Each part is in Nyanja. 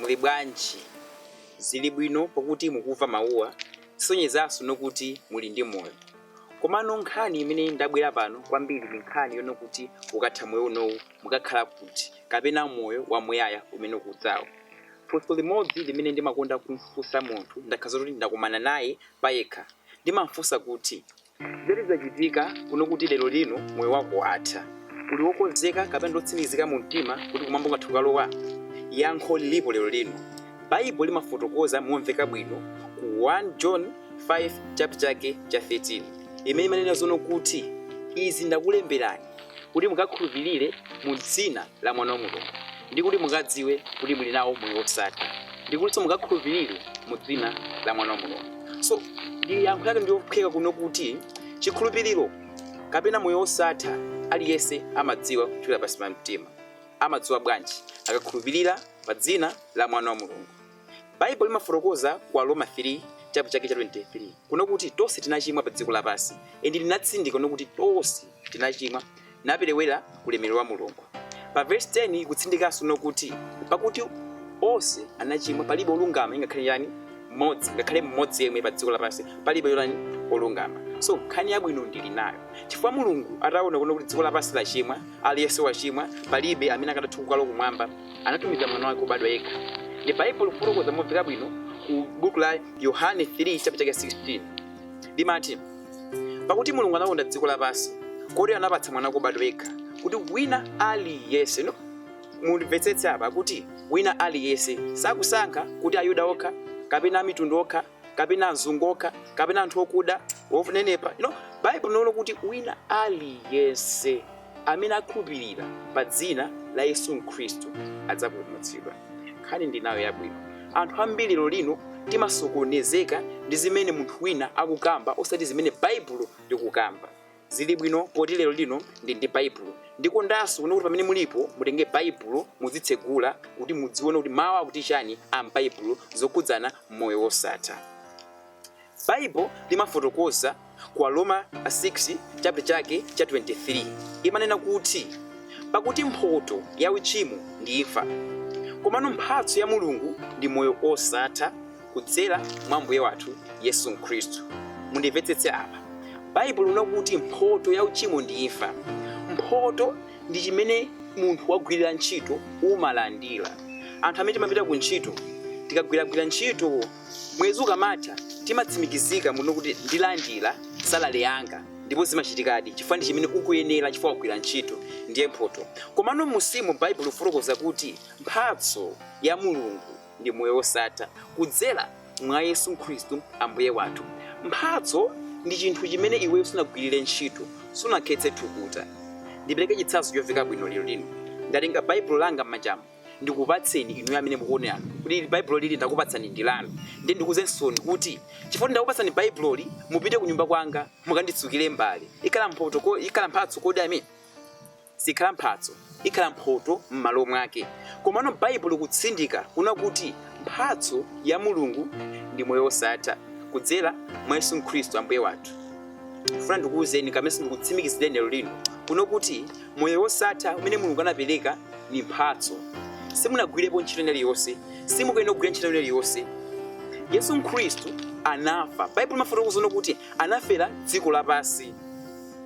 Muli bwanji? Zili bwino pakuti mukumva mawuwa, zisonyezanso nokuti muli ndi moyo. Komano nkhani imene ndabwera pano kwambiri ndi nkhani yonena kuti ukatha moyo unowu mukakhala kuti, kapena moyo wamuyaya umene ukudzawo. Funso limodzi limene ndimakonda kumfunsa munthu ndakhala zoti ndakumana naye payekha, ndimamfunsa kuti, Zoti zachitika kuno kuti lero lino moyo wako watha, uli wokonzeka kapena ndotsimikizika mu mtima kuti kumwamba ungathe kukalowa? Yankho lilipo lero lino. Baibulo limafotokoza momveka bwino ku 1 John 5 chapter chake cha 13 imene imanena zono kuti, Izi ndakulemberani kuti mukakhulupirire mu dzina la Mwana wa Mulungu, ndi kuti mukadziwe kuti muli nawo moyo wosatha, ndi kutinso mukakhulupirire mu dzina la Mwana wa Mulungu. So ndi yankho lake ndiyophweka kuno kuti chikhulupiriro kapena moyo wosatha aliyense amadziwa kuchokera pansi pa mtima. Amadziwa bwanji? Akakhulupirira pa dzina la Mwana wa Mulungu. Baibulo limafotokoza ku Aroma 3 chapter chake cha 23 kuno kuti tonse tinachimwa pa dziko lapansi, and linatsindika kuno kuti tonse tinachimwa naperewera ulemerero wa Mulungu. Pa verse 10 ikutsindikanso kuno kuti pakuti onse anachimwa, palibe olungama ingakhale yani mmodzi, ngakhale mmodzi yemwe pa dziko lapansi palibe yolani olungama. So nkhani yabwino ndili nayo, chifukwa Mulungu ataona kuno kuti dziko lapansi lachimwa, aliyense wachimwa, palibe amene akanatha kukalowa kumwamba, anatumiza mwana wake wobadwa yekha. Ndi Baibulo kufotokoza momveka bwino ku buku la Yohane 3 chapter chake 16 limati, pakuti Mulungu anakonda dziko lapansi kotero anapatsa mwana wake wobadwa yekha, kuti wina aliyense, no, mundimvetsetse apa, kuti wina aliyense, sakusankha kuti Ayuda okha kapena amitundu okha kapena azungu okha kapena anthu okuda, onenepa. Baibulo linaona kuti wina aliyense amene akhulupirira pa dzina la Yesu Khristu adzapulumutsidwa. Nkhani ndinayo yabwino. Anthu ambiri lero lino timasokonezeka ndi zimene munthu wina akukamba, osati zimene Baibulo likukamba. Zili bwino poti lero lino ndi ndi Baibulo. Ndikondanso kuno kuti pamene mulipo mutenge Baibulo muzitsegula kuti mudzione kuti mawu akuti chani a m'Baibulo zokhudzana moyo wosatha. Baibulo limafotokoza ku Aroma 6 chapter chake cha 23 imanena kuti pakuti mphoto ya uchimo ndi imfa, komano mphatso ya Mulungu ndi moyo osatha kudzera mwa Ambuye wathu Yesu Khristu. Mundimvetsetse apa. Baibulo linena kuti mphoto ya uchimo ndi imfa. Mphoto ndi chimene munthu wagwirira ntchito umalandira. Anthu amene timapita ku ntchito, tikagwiragwira ntchito, mwezi ukamatha timatsimikizika muno kuti ndilandira salary yanga, ndipo zimachitikadi chifukwa ndi chimene ukuyenera chifukwa wagwira ntchito, ndiye mphoto. Komano musimu Baibulo likufotokoza kuti mphatso ya Mulungu ndi moyo wosatha kudzera mwa Yesu Khristu Ambuye wathu. Mphatso ndi chinthu chimene iweyo sunagwirire ntchito, sunakhetse thukuta. Ndipereke chitsanzo chomveka bwino lero lino. Ndatenga Baibulo langa m'manjamu, ndikupatseni inuyo amene mukuonera kuti Baibulo lili ndakupatsani ndi lanu. Ndiye ndikuuzensoni kuti chifukwa ndakupatsani Baibuloli, mupite kunyumba kwanga mukanditsukire mbale. Ikhala mphoto, ikhala mphatso kodi amene? Sikhala mphatso, ikhala mphoto m'malo mwake. Komano Baibulo likutsindika kuna kuti mphatso ya Mulungu ndi moyo wosatha kudzera mwa Yesu Khristu Ambuye wathu. Ndifuna ndikuwuzeni kapenanso ndikutsimikizireni lero lino kuno kuti moyo wosatha umene Mulungu anapereka ni mphatso. Simunagwirepo ntchito ina iliyonse, simukuyenera kugwira ntchito ina iliyonse. Yesu Khristu anafa. Baibulo limafotokoza kuti anafera dziko lapansi,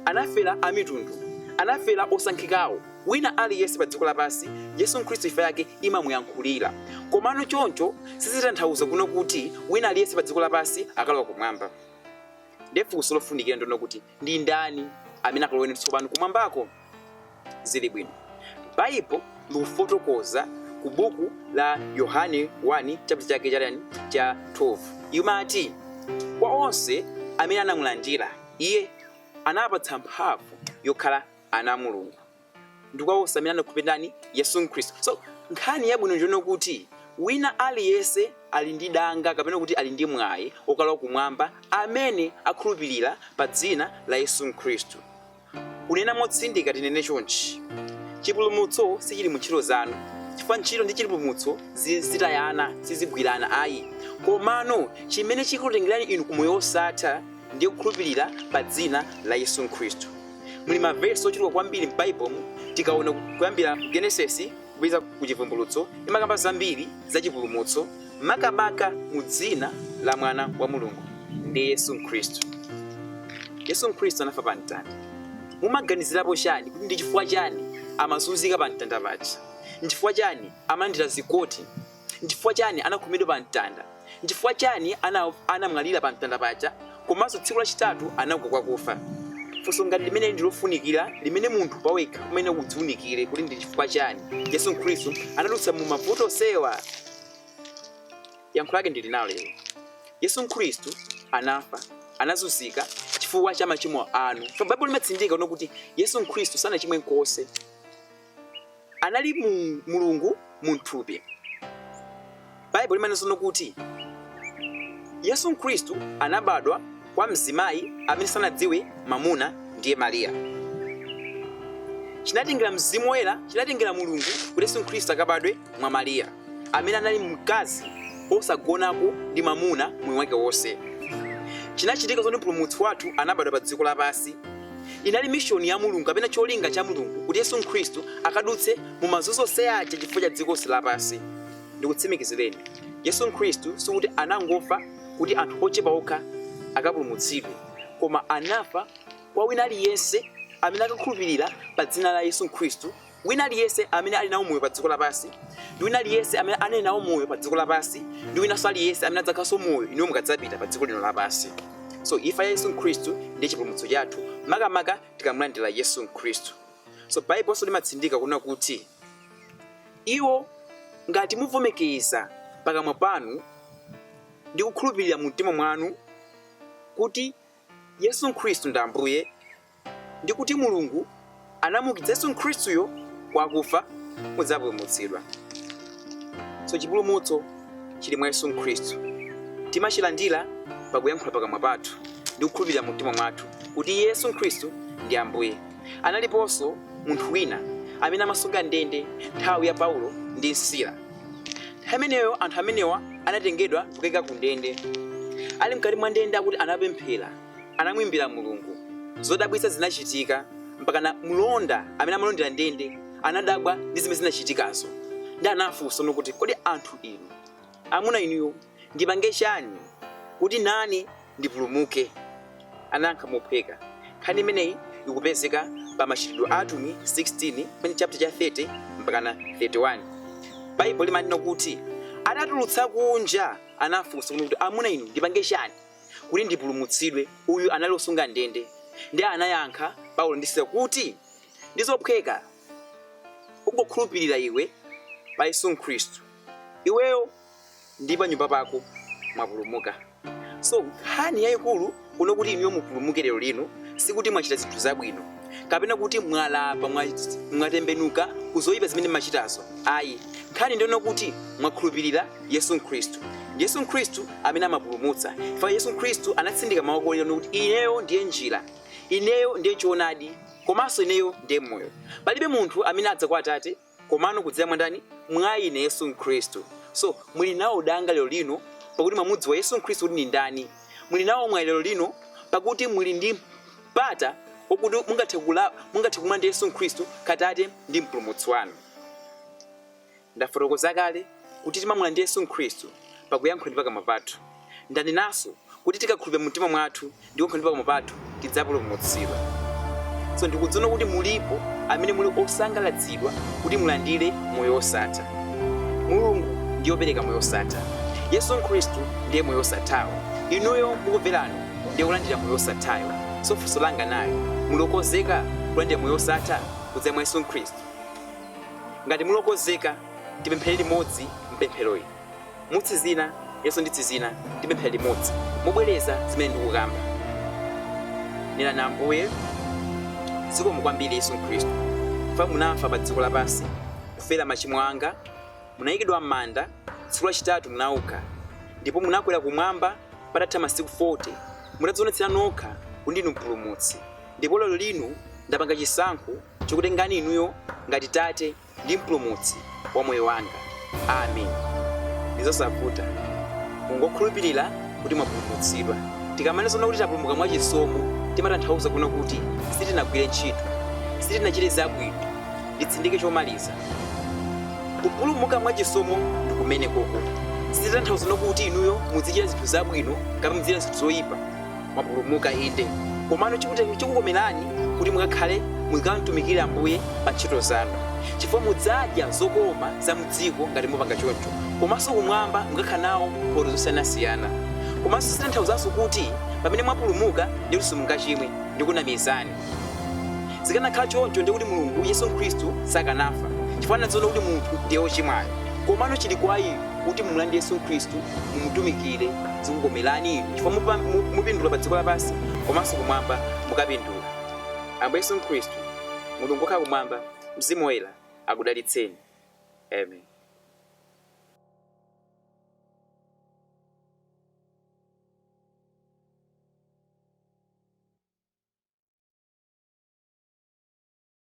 anafera amitundu, anafera osankhikawo. Wina aliyense pa dziko lapansi, Yesu Khristu imfa yake imamuyankhulira. Komano choncho sizitanthauza kuno kuti wina aliyense pa dziko lapansi akalowa kumwamba. Ndiye funso lofunikira ndino kuti ndi ndani amene akalowe tsopano kumwambako? Zili bwino. Baibulo likufotokoza ku buku la Yohane 1 chapter chake cha 12 imati kwa onse amene anamulandira iye anawapatsa mphamvu yokhala ana a Mulungu, ndi kwa onse amene anakhulupirira ndani? Yesu Khristu. So nkhani yabwino ndiyono kuti wina aliyense ali ndi danga kapena kuti ali ndi mwayi okalowa kumwamba amene akhulupirira pa dzina la Yesu Khristu. Kunena motsindika tinene chonchi, chipulumutso sichili mu ntchito zanu, chifukwa ntchito ndi chipulumutso zitayana, sizigwirana ayi. Komano chimene chikutengerani inu ku moyo wosatha ndiye kukhulupirira pa dzina la Yesu Khristu. Muli mavesi ochuluka kwambiri m'Baibulo, tikaona kuyambira Genesis Kupeza ku Chivumbulutso imakamba zambiri za chipulumutso, makamaka mu dzina la Mwana wa Mulungu ndi Yesu Khristu. Yesu Khristu anafa pa mtanda. Mumaganizirapo chani kuti ndi chifukwa chani amazunzika pa mtanda paja? Nchifukwa chani amalandira zikoti? Nchifukwa chani anakhomedwa pa mtanda? Nchifukwa chani anamwalira pa mtanda paja, komanso tsiku lachitatu anauka kwa akufa? Funso ngati limene ndi lofunikira limene munthu pawekha umene udziunikire kuti ndi chifukwa chani Yesu Khristu anadutsa mu mavuto onsewa. Yankho lake ndili nalo lero. Yesu Khristu anafa, anazunzika chifukwa cha machimo anu. So Baibulo limatsindika kuno kuti Yesu Khristu sanachimwe konse. Anali mu Mulungu munthupi. Baibulo limanenanso kuti Yesu Khristu anabadwa kwa mzimayi amene sanadziwe mamuna, ndiye Mariya. Chinatengera Mzimu Woyera, chinatengera Mulungu kuti Yesu Khristu akabadwe mwa Mariya amene anali mkazi osagonako ndi mamuna moyo wake wonse. Chinachitika zoti Mpulumutsi wathu anabadwa pa dziko lapansi. Inali mission ya Mulungu kapena cholinga cha Mulungu kuti Yesu Khristu akadutse mu mazunzo onse aja chifukwa cha dziko lonse lapansi. Ndikutsimikizireni, Yesu Khristu sikuti anangofa kuti anthu ochepa okha akapulumutsidwe, koma anafa kwa wina aliyense amene akakhulupirira pa dzina la Yesu Khristu, wina aliyense amene ali nawo moyo pa dziko lapansi, ndi wina aliyense amene anali nawo moyo pa dziko lapansi, ndi winanso aliyense amene adzakhalanso moyo inuyo mukadzapita pa dziko lino lapansi. So imfa ya Yesu Khristu ndiye chipulumutso chathu, makamaka tikamulandira Yesu Khristu. So Baibulo limatsindika kunena kuti iwo ngati muvomekeza pakamwa panu ndi kukhulupirira mu mtima mwanu kuti Yesu Khristu ndi Ambuye, ndi kuti Mulungu anamuukitsa Yesu Khristuyo kwa akufa, mudzapulumutsidwa. So chipulumutso chili mwa Yesu Khristu. Timachilandira pakuyankhula pakamwa pathu ndi kukhulupirira mu mtima mwathu kuti Yesu Khristu ndi Ambuye. Analiponso munthu wina amene amasunga ndende nthawi ya Paulo ndi Sila. Nthawi imeneyo anthu amenewa anatengedwa kukayika ku ndende. Ali mkati mwa ndende akuti anapemphera, anamwimbira Mulungu. Zodabwitsa zinachitika mpakana mlonda amene amalondera ndende anadabwa ndi zimene zinachitikazo. Ndi anafunsa kuti, kodi anthu inu, amuna inuyo, ndipange chani kuti nane ndipulumuke? Anayankha mophweka. Nkhani imeneyi ikupezeka pa Machitidwe a Atumwi 16, pamene chapter cha 30 mpakana 31. Baibulo limanena kuti atatulutsa kunja anafunsa kuti, amuna inu, ndipange chani kuti ndipulumutsidwe? Uyu anali osunga ndende. Ndi anayankha Paulo ndi Sila kuti, ndizophweka, ungokhulupirira iwe pa Yesu Khristu, iweyo ndi pa nyumba pako mwapulumuka. So nkhani yayikulu kuno kuti inuyo mupulumuke lero lino sikuti mwachita zinthu zabwino kapena kuti mwalapa, mwatembenuka kuzoyipa zimene mumachitazo, ayi. Nkhani ndiyona kuti mwakhulupirira Yesu Khristu. Ndi Yesu Khristu amene amapulumutsa. Fa Yesu Khristu anatsindika mawu kolero kuti ineyo ndiye njira, ineyo ndiye choonadi, komanso ineyo ndiye moyo. Palibe munthu amene adza kwa Atate komano kudzera mwa ndani? Mwa ine Yesu Khristu. So muli nawo danga lero lino pakuti mwamudziwa Yesu Khristu kuti ndi ndani. Muli nawo mwayi lero lino pakuti muli ndi mpata wokuti mungathe kumulandira Yesu Khristu ngati Atate ndi Mpulumutsi wanu. Ndafotokoza kale kuti timamulandira Yesu Khristu pakuyankhula ndi pakamwa pathu. Ndanenanso kuti tikakhulupirira mu mtima mwathu ndi kuyankhula ndi pakamwa pathu tidzapulumutsidwa. So ndikudziona kuti mulipo amene muli osangalatsidwa kuti mulandire moyo wosatha. Mulungu ndiye wopereka moyo wosatha. Yesu Khristu ndiye moyo wosathawo. Inuyo mukumverano ndiye kulandira moyo wosathayo. So funso langa nayo, muli okonzeka kulandira moyo wosatha kudzera mwa Yesu Khristu? Ngati muli okonzeka, tipemphere limodzi mpempheroyi. Mutsizina, inenso nditsizina, tipemphera limodzi. Mubwereza zimene ndikukamba. Nenani, Ambuye, zikomo kwambiri Yesu Khristu, fa munafa pa dziko lapansi kufera machimo anga, munayikidwa m'manda, tsiku lachitatu munauka, ndipo munakwera kumwamba patatha masiku 40, mutadzionetsera nokha kuti ndinu Mpulumutsi. Ndipo lero lino ndapanga chisankho chokutengani inuyo ngati Tate ndi Mpulumutsi wa moyo wanga. Amen. Ndizosavuta, mungokhulupirira kuti mwapulumutsidwa. Tikamanena kuti tapulumuka mwachisomo, timatanthauza kuno kuti sitinagwire ntchito, sitinachite zabwino. Nditsindike chomaliza. Kupulumuka mwachisomo ndi kumene koko. Sizitanthauza nokuti inuyo muzichita zinthu zabwino kapena muzichita zinthu zoyipa. Mwapulumuka inde, komano chikukomerani kuti mukakhale mukamtumikire Ambuye pa ntchito zanu, chifukwa mudzadya zokoma za mdziko ngati mupanga choncho, komanso kumwamba mukakhala nawo mphoto zosiyanasiyana. Komanso sizitanthauzanso kuti pamene mwapulumuka ndikuti simungachimwe. Ndikunamizani. Zikanakhala choncho ndikuti Mulungu Yesu Khristu sakanafa, chifukwa anadziona kuti munthu ndiye wochimwayo. Komano chili kwa inu kuti mumulandire Yesu Khristu, mumutumikire, zikukomerani inu, chifukwa mupindula pa dziko lapansi komanso kumwamba mukapindula. Ambuye Yesu Khristu, Mulungu wokhala kumwamba, Mzimu Woyera akudalitseni. Amen.